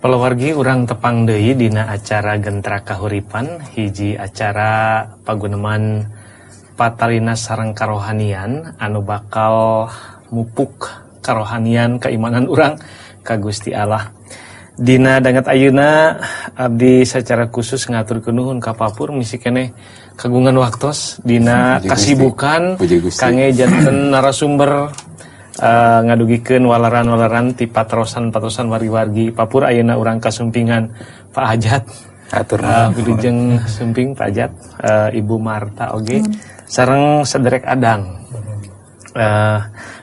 Palawargi, urang tepang deui dina acara Gentra Kahuripan, hiji acara paguneman patalina sareng karohanian anu bakal mupuk karohanian keimanan urang ka Gusti Allah. Dina danget ayeuna abdi secara khusus ngaturkeun nuhun ka Papur misi keneh kagungan waktos dina Puji Gusti. Kasibukan Puji Gusti. Kangge janten narasumber ngadugikeun waleran-waleran ti patarosan-patarosan wargi-wargi. Papur, ayeuna urang kasumpingan Pak Hajat. Atur Wilujeng sumping, Pak Hajat, Ibu Marta oge sareng sederek Adang.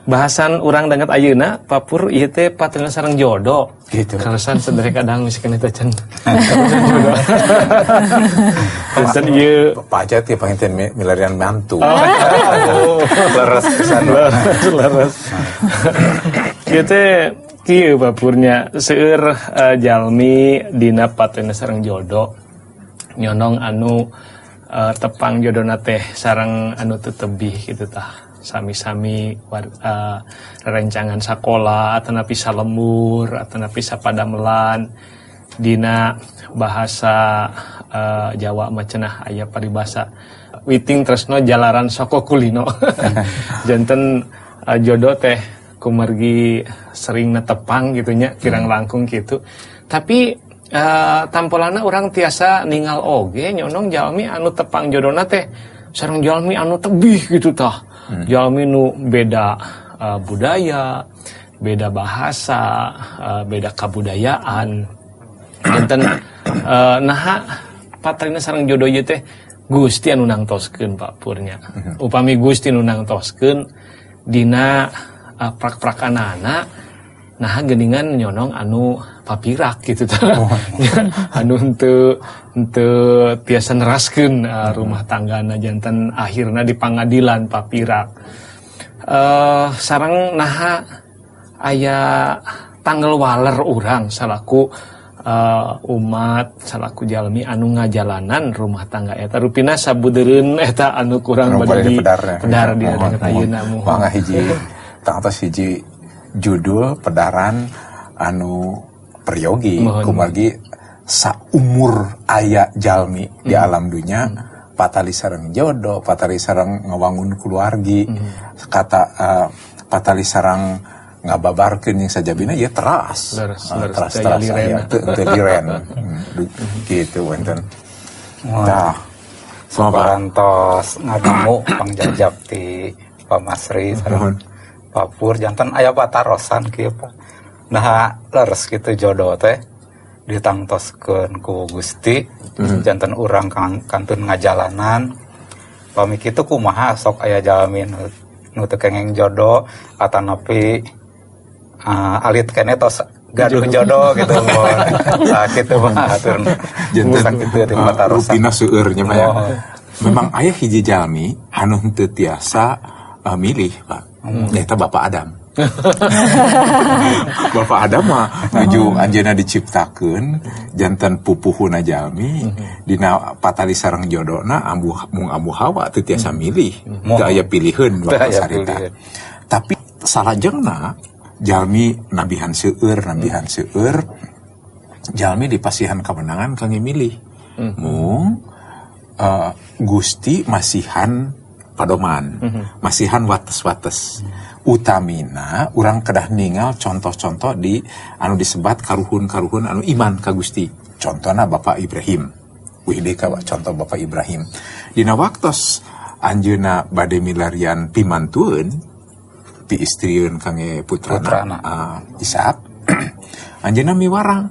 Bahasan urang danget ayeuna, Papur, ieu teh patalina sareng jodoh. Gitu. Kaleresan sederek Adang misalkan eta can jodoh. Janten ieu Pak Hajat ya panginten milarian mantu. Oh. Leres pisan. Leres, leres. Ieu teh kieu, Papurnya, seueur jalmi dina patalina sareng jodoh nyonong anu tepang jodona teh sareng anu teu tebih gitu tah, sami-sami rerencangan sakola atanapi salembur atanapi sapadamelan. Dina bahasa Jawa mah cenah aya paribasa witing tresno jalaran saka kulino. Janten jodoh teh kumargi sering tepang gitu nya, kirang langkung gitu. Tapi tampolana urang tiasa ningal oge nyonong jalmi anu tepang jodona teh sareng jalmi anu tebih gitu tah, jalmi nu beda budaya, beda bahasa, beda kabudayaan. Janten naha patalina sareng jodoh ieu teh Gusti anu nangtoskeun, Pak Purnya? Upami Gusti nu nangtoskeun dina prak-prakanana, nah geningan nyonong anu papirak gitu tah, anu henteu henteu tiasa neraskeun rumah tanggana, janten akhirna di pangadilan papirak. Sareng naha aya tanggal waler urang salaku umat, salaku jalmi anu ngajalanan rumah tangga eta? Rupina sabudeureun eta anu kurang Anu bade bade di pedar ya. Pedar di Mohon, danget mohon. ayeuna, muhun. Mangga hiji tangtos hiji judul pedaran anu peryogi. Mohon. Kumargi saumur aya jalmi di alam dunya patali sareng jodoh, patali sareng ngawangun keluargi, kata patali sareng ngababarkeun yang sajabina ya teras. Leres, Ah, leres, teras daya teras liren. Aya teu teu liren. Gitu wenten. Tah. Sama, Pak. Parantos ngadangu pangjajab ti Pak Masri sareng Nuhun. Pak Pur, janten aya patarosan kieu, Pak. Nah, leres gitu jodoh teh ditangtoskeun ku Gusti, janten urang kantun ngajalanan. Pami kitu kumaha sok aya jalmi nu teu kengeng jodoh atanapi alit keneh tos gaduh jodoh gitu, mun sakitu mah atur Janten sakitu ti patarosan. Rupina seueur nya, Pak, ya. Oh. Memang aya hiji jalmi anu henteu tiasa milih, Pak. Nyaeta Bapak Adam. Bapak Adam mah nuju anjeunna diciptakeun janten pupuhuna jalmi, dina patali sareng jodona ambu mung ambu Hawa teu tiasa milih. Teu aya piliheun Teu waktu aya sarita. pilihan. Tapi salajengna jalmi nabihan seueur, nabihan seueur jalmi dipasihan kewenangan kangge milih. Mung Gusti masihan padoman, masihan wates-wates. Utamina urang kedah ningal contoh-contoh di anu disebat karuhun-karuhun anu iman ka Gusti. Contohna Bapak Ibrahim. Wih deui ka contoh Bapak Ibrahim. Dina waktos anjeunna bade milarian pimantueun, piistrieun kangge putrana, Putrana. Ishak, anjeunna miwarang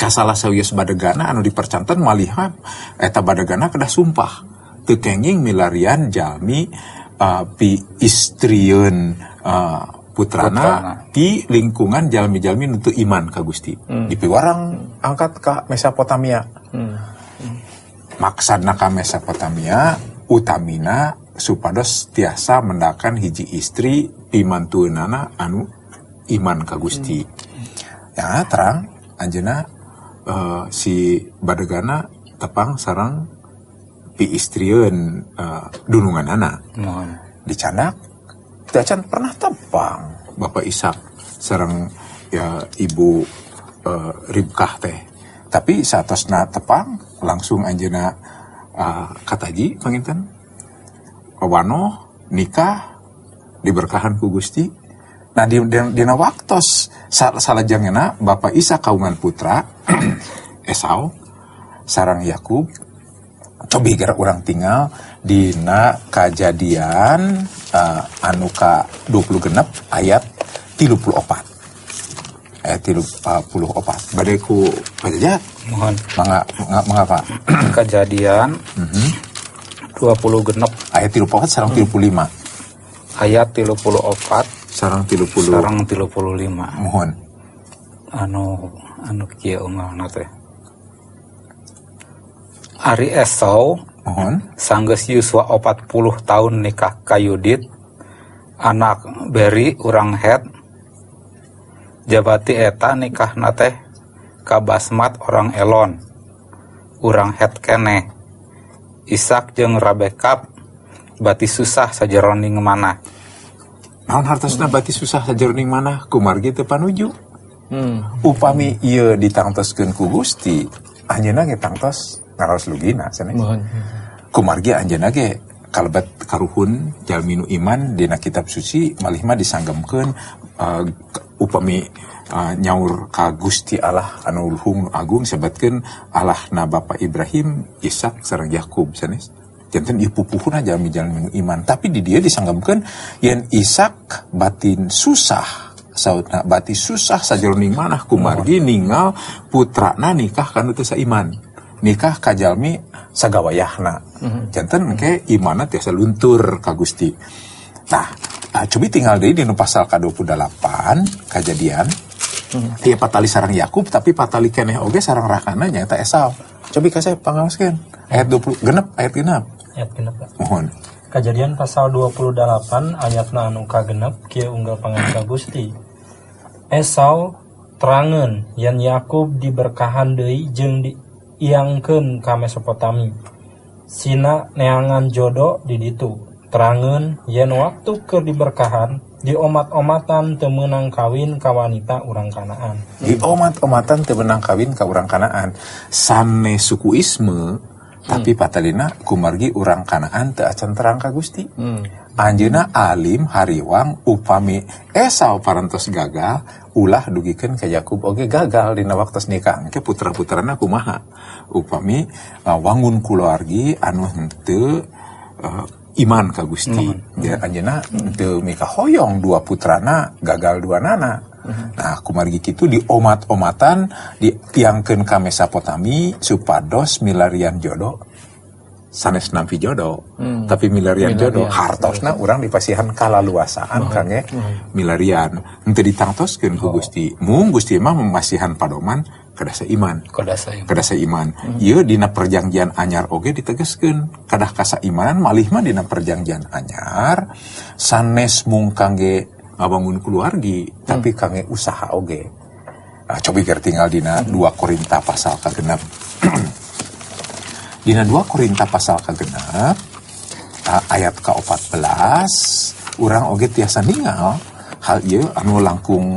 ka salah sawios badegana anu dipercanten, maliha eta badegana kedah sumpah teu kenging milarian jalmi piistrieun putrana, Putrana. Di lingkungan jalmi-jalmi nu teu iman ka Gusti. Dipiwarang angkat ka Mesopotamia. Maksadna ka Mesopotamia utamina supados tiasa mendakan hiji istri pimantueunana anu iman ka Gusti. Ya terang anjeunna si badegana tepang sareng piistrieun dununganana. Mohon. Dicandak teu acan pernah tepang Bapak Ishak sareng ya ibu Ribkah teh. Tapi saatosna tepang langsung anjeunna kataji panginten wanoh nikah, diberkahan ku Gusti. Nah, dina waktos salajengna Bapak Ishak kagungan putra Esau sareng Yakub. Cobi geura urang tingal dina Kajadian anu ka 26 ayat 34, ayat 34. Bade ku Pak Jajat? Mohon. Mangga, mangga, mangga, Pak. Kejadian 26 ayat 34 sareng 35. Ayat 34 sareng 30 sareng 35. Mohon. Anu anu kieu unggalna teh. Ari Esau sanggeus yuswa 40 tahun nikah ka Yudit, anak Beri urang Het. Jabati eta nikahna teh ka Basmat orang Elon, urang Het keneh. Ishak jeung Rebeka bati susah sajeroning manah. Naon hartosna bati susah sajeroning manah? Kumargi teu panuju. Upami ieu ditangtoskeun ku Gusti, anjeunna ge tangtos ngaraos lugina sanes. Mohon. Kumargi anjeunna ge kalebet karuhun jalmi nu iman dina kitab suci, malih mah disanggemkeun upami nyaur ka Gusti Allah anu luhung, nu agung, sebatkeun Allahna Bapak Ibrahim, Ishak sareng Yakub sanes. Janten ieu pupuhuna jalmi-jalmi nu iman, tapi di dieu disanggemkeun yen Ishak batin susah, sautna bati susah sajeroning manah kumargi ningal putrana nikah ka nu teu saiman, nikah ka jalmi sagawayahna. Janten engke imanna tiasa luntur ka Gusti. Nah, cobi tingal deui dina pasal ka-28 Kajadian. Ieu patali sareng Yakub, tapi patali keneh oge sareng rakana, nyaeta Esau. Cobi kasep pangaoskeun ayat 20 genep, ayat genep. Ayat genep, Pak. Mohon. Kejadian pasal 28 ayatna anu kagenep, kieu unggal pangandika Gusti. Esau terangeun yen Yakub diberkahan deui jeung diiangkeun ka Mesopotami. Sina neangan jodo di ditu. Terangeun yen waktu keur diberkahan, diomat-omatan teu meunang kawin ka wanita urang Kanaan. Di omat-omatan teu meunang kawin ka urang Kanaan. Sanes sukuisme, tapi patalina kumargi urang Kanaan teu acan terang ka Gusti. Anjeunna alim hariwang upami Esau parantos gagal, ulah dugikeun ka Yakub oge gagal dina waktos nikah. Engke putra-putrana kumaha upami wangun kulawargi anu henteu iman ka Gusti? Ya, anjeunna teu mikahoyong dua putrana gagal dua nana. Nah, kumargi kitu diomat-omatan, diiangkeun ka Mesopotami supados milarian jodoh. Sanes nampi jodoh, tapi milarian jodoh. Hartosna urang dipasihan kalaluasaan kangge milarian. Henteu ditangtoskeun ku Gusti. Mung Gusti mah memasihan padoman kedah saiman. Kedah saiman. Kedah saiman. Ieu dina Perjanjian Anyar oge ditegeskeun kedah kasaimanan. Malih mah dina Perjanjian Anyar sanes mung kangge ngabangun keluargi, tapi kangge usaha oge. Nah, cobi keur tingal dina 2 Korinta pasal kagenep. Dina 2 Korinta pasal kagenep ayat ka-14 urang oge tiasa ningal hal ieu anu langkung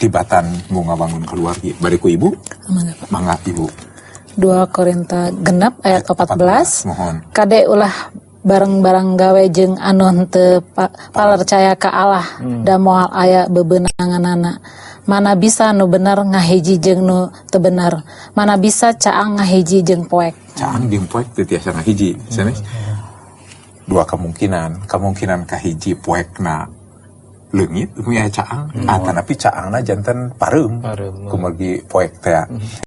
tibatan mau ngabangun keluargi. Bade ku Ibu? Mangga, Pak. Mangga, Ibu. 2 Korinta genep ayat 14. Mohon. Kade ulah bareng-bareng gawe jeung anu henteu palercaya ka Allah, da moal aya bebenanganana. Mana bisa nu bener ngahiji jeung nu teu bener? Mana bisa caang ngahiji jeung poek? Caang jeung poek teu tiasa ngahiji sanes. Dua kemungkinan. Kemungkinan kahiji, poekna leungit upami aya caang, atanapi caangna janten pareum Pareum. kumargi poek teh.